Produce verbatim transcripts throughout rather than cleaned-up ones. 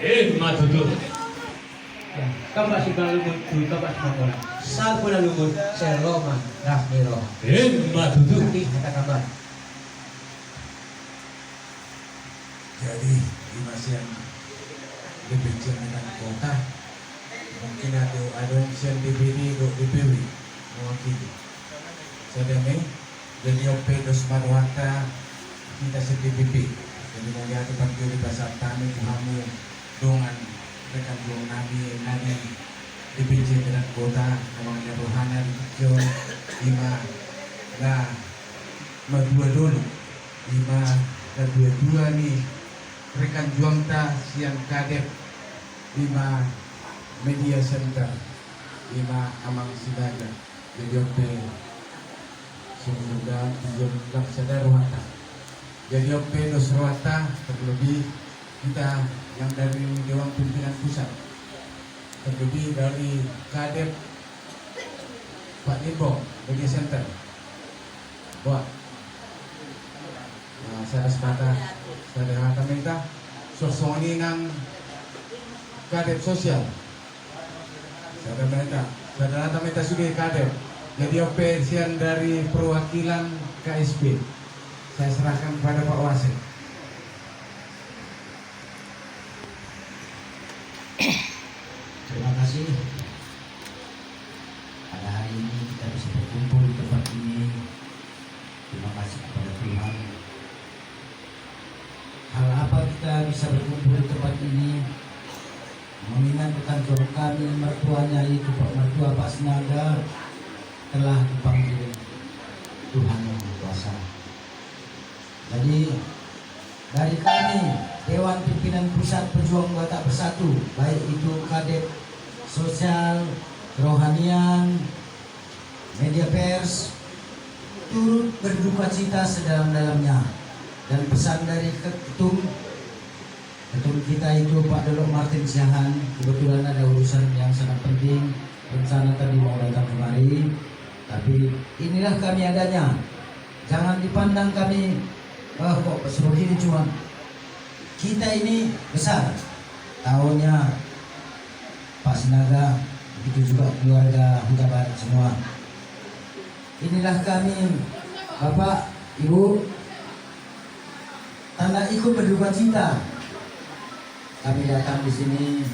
Ima tutu. Kamba si pala lungun tu kamba si pala. Sampuna lungun seloma rahmi roha. Ima tutu. Di hata kamba. Jadi ima sian D P C Medan Kota. Mungkin adong, adong sian D P D dohot D P W mewakili. Sada ma i. Jadi on pe dos ma rohanta hita sian D P P. Jadi mauliate parjolo pasahat hami tu hamu dongan rekan juang nami na di D P C Medan Kota, na mangihuthon rohana di tingki on, ima na madua dolok, ima na dua-dua ni rekan juangta sian Kadep, ima Media Center, ima Amang Sinaga. Jadi on pe, semoga tujuan lam sada rohanta. Jadi on pe dos rohanta, terlebih kita yang dari Dewan Pimpinan Pusat, terlebih dari Kadep Pak Limbong, Media Center. Wah. Nah, sada hata, sada hata ma hita. Songon i nang Kadep Sosial. Sada ma hita, sada hata ma hita sude Kadep. Jadi on pe sian dari perwakilan K S P. Saya serahkan kepada Pak Wasit. Terima kasih. Pada hari ini kita bisa berkumpul di tempat ini. Terima kasih kepada Tuhan. Hal apa kita bisa berkumpul di tempat ini? Mengingat rekan juang kami, mertuanya itu Pak, mertua Pak Sinaga, telah dipanggil Tuhan Yang Maha Kuasa. Jadi, dari kami, Dewan Pimpinan Pusat Pejuang Batak Bersatu, baik itu Kadep, Sosial, Kerohanian, Media Pers, turut berduka cita sedalam-dalamnya. Dan pesan dari Ketum, Ketum kita itu Pak Dolok Martin Siahaan, kebetulan ada urusan yang sangat penting, rencana tadi mau datang kemari, tapi inilah kami adanya. Jangan dipandang kami, "Eh, kok sebegini cuma." Kita ini besar. Tahunya Pak Sinaga, begitu juga keluarga Hutabarat semua. Inilah kami, Bapak, Ibu, tanda ikut berduka cita. Kami datang di sini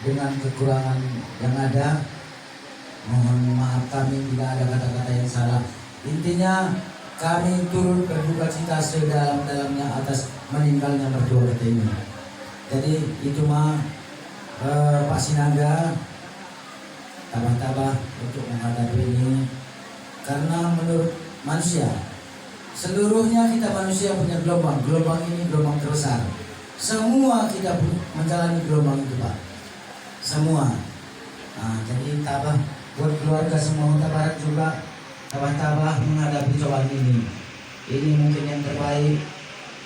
dengan kekurangan yang ada. Mohon maaf kami bila ada kata-kata yang salah. Intinya, kami turut berduka cita sedalam-dalamnya atas meninggalnya mertua kita ini. Jadi, itu ma, eh, Pak Sinaga, tabah-tabah untuk menghadapi ini. Karena menurut manusia, seluruhnya kita manusia punya gelombang. Gelombang ini gelombang terbesar. Semua kita pu-, menjalani gelombang itu, Pak. Semua. Nah, jadi tabah buat keluarga semua Hutabarat juga, tabah-tabah menghadapi cobaan ini. Ini mungkin yang terbaik,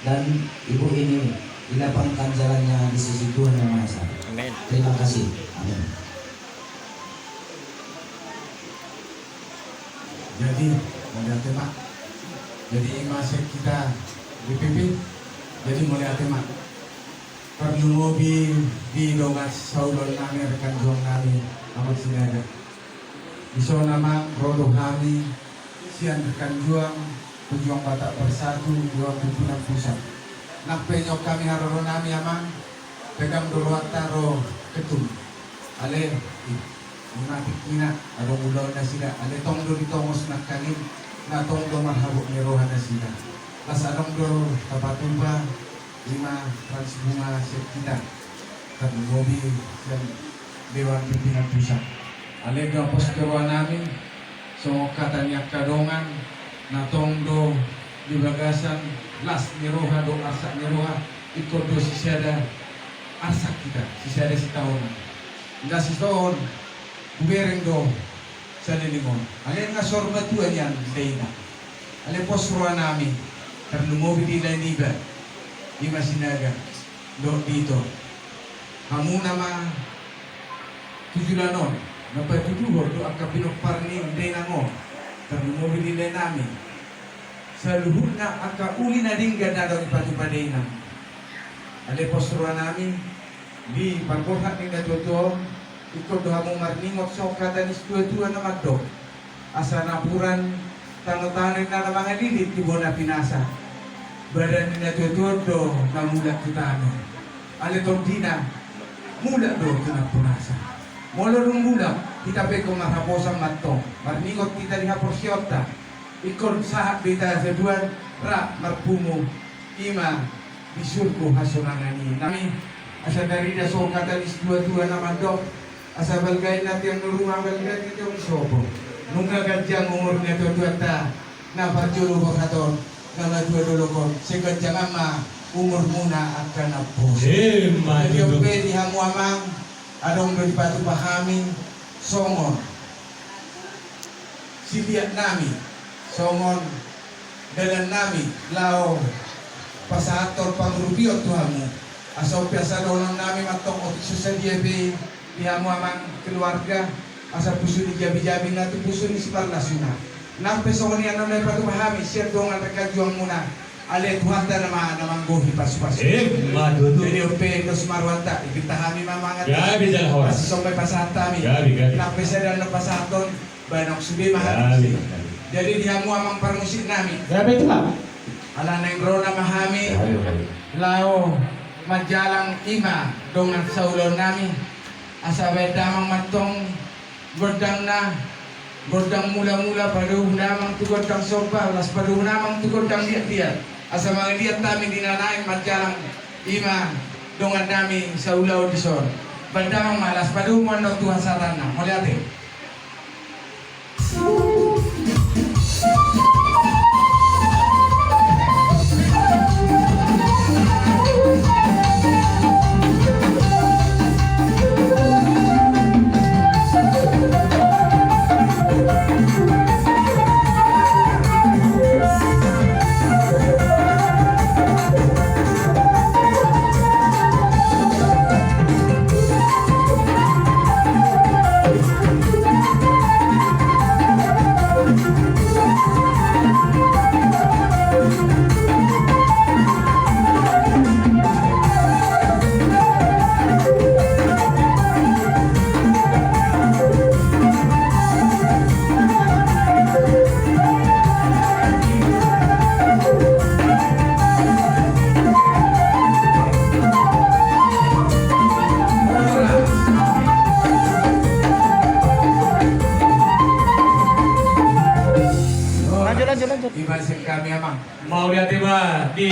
dan ibu ini dilapangkan jalannya di sisi Tuhan Yang Maha Esa. Amin. Terima kasih. Amin. Jadi, mauliate ma. Jadi, ima sian hita D P P. Jadi, mauliate ma. Tarlumobi di dongan saoloan nami, rekan juang nami, Amang Sinaga. Dison, Amang, ro do hami sian rekan juang, Pejuang Batak Bersatu, Dewan Pimpinan Pusat. Nang pe nion hami haroro nami, Amang, pegang do rohanta ro Ketum. Ale, i, ima tingkina, adong ulaon nasida, ale tong do ditongos nangkaning, na tong do marhabot ni roha nasida. Las adong do tapatupa, ima transbunga sian hita, tarlumobi sian Dewan Pimpinan Pusat. Ale do pos tu roha nami, songon hata ni angka dongan, na tong do di bagasan las ni roha dohot arsak ni roha, ingkon do sisada arsak hita, sisada sitaonon. Nda sison, hubereng do saleleng on. Ale nga saur matua nian dainang. Ale pos roha nami, tarlumobi di lae niba, ima Sinaga dohot Dito. Hamuna ma tu joloan on, na patuduhon do angka pinompar ni dainang on, tarlumobi di lae nami. Saluhutna angka uli na denggan na adong dipatupa dainang. Ale pos roha nami, Di parborhat ni natuatua on, ingkon do hamu marningot songon hata ni situatua na mandok: Asa napuran tano-tano ninna na mangalilit di bona pinasa. Badan ni natuatua on do na mulak tu tano. Alai tondina, mulak do tu nampunasa. Molo dung mulak, hita pe ingkon marhaposan ma antong, marningot hita di haporseaonta. Ingkon sahat do hita saduan rap marpungu, i ma di surgo hasonangan i. Nami, asa tarida songon hata ni situatua na mandok: Asa balga inna tiang ni ruma, balga tiang ni sopo. Nunga ganjang umur ni natuatuanta, na parjolo borhat on, na matua dolok on, sai ganjang ma umurmuna angka naposo. Emma tutu. Jadi on pe di hamu amang, adong do dipatupa hami songon siliat nami, songon dalan nami laho pasahathon pangurupion tu hamu. Asa on pe asa dohonon nami ma antong, otik so sadia be di hamu amang keluarga, asa pusu ni jabi-jabi na tu pusu ni simarlasuna. Nang pe songon i annon na dipatupa hami sian dongan rekajuangmuna. Alai Tuhanta nama na manggohi pasu-pasu. Emma tutu. Jadi on pe dos ma rohanta, ipinta hami ma mangan. Gabe jala horas. Asa songon i pasahat hami. Gabe, gabe. Nang pe sada na pasahaton, baen on sude ma hami. Gabe, gabe. Jadi di hamu amang parmusik nami. Gabe, Tulang. Ala naeng ro nama hami. Gabe, gabe. Laho manjalang i ma dongan saulaon nami. Asa baen damang ma antong gondangna, gondang mula-mula, padomu damang tu gondang somba, laos padomu damang tu gondang liat-liat. Asa mangaliat hami di na naeng manjalang i ma dongan nami saulaon dison. Baen damang ma, laos padomu annon tu hasahatanna. Mauliate. Lanjut, lanjut, lanjut. Ima sian hami, Amang. Mauliate ma di